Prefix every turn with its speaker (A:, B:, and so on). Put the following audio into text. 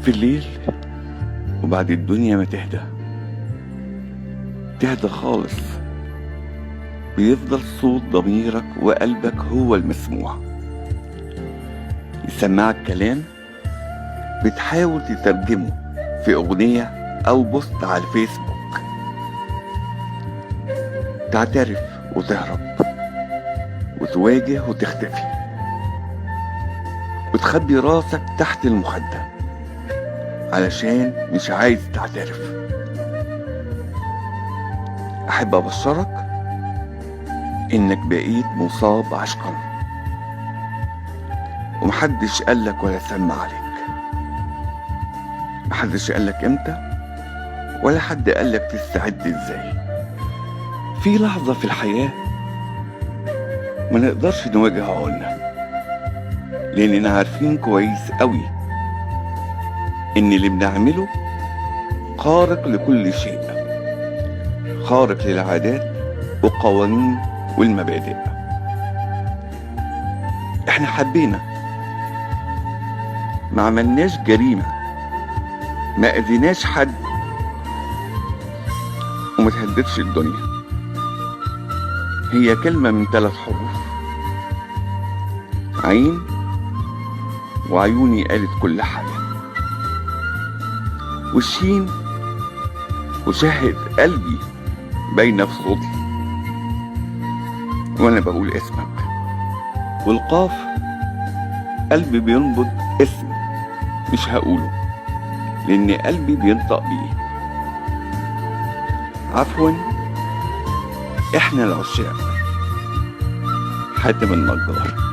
A: في الليل وبعد الدنيا ما تهدى تهدى خالص، بيفضل صوت ضميرك وقلبك هو المسموع، يسمعك كلام بتحاول تترجمه في أغنية أو بوست على الفيسبوك، تعترف وتهرب وتواجه وتختفي وتخبي راسك تحت المخدة علشان مش عايز تعترف. أحب أبشرك إنك بقيت مصاب عشقا ومحدش قالك ولا سمع عليك، محدش قالك إمتى ولا حد قالك تستعد إزاي. في لحظة في الحياة ما نقدرش نواجه عقولنا، لأننا عارفين كويس قوي إن اللي بنعمله خارق لكل شيء، خارق للعادات والقوانين والمبادئ. احنا حبينا، ما عملناش جريمة، ما أذيناش حد، وما تهددش الدنيا. هي كلمة من 3 حروف، عين وعيوني قالت كل حاجة، والشين وشهد قلبي باينة في صوتي وانا بقول اسمك، والقاف قلبي بينبض اسم مش هقوله لان قلبي بينطق بيه. عفوا، احنا العشاق. حاتم النجار.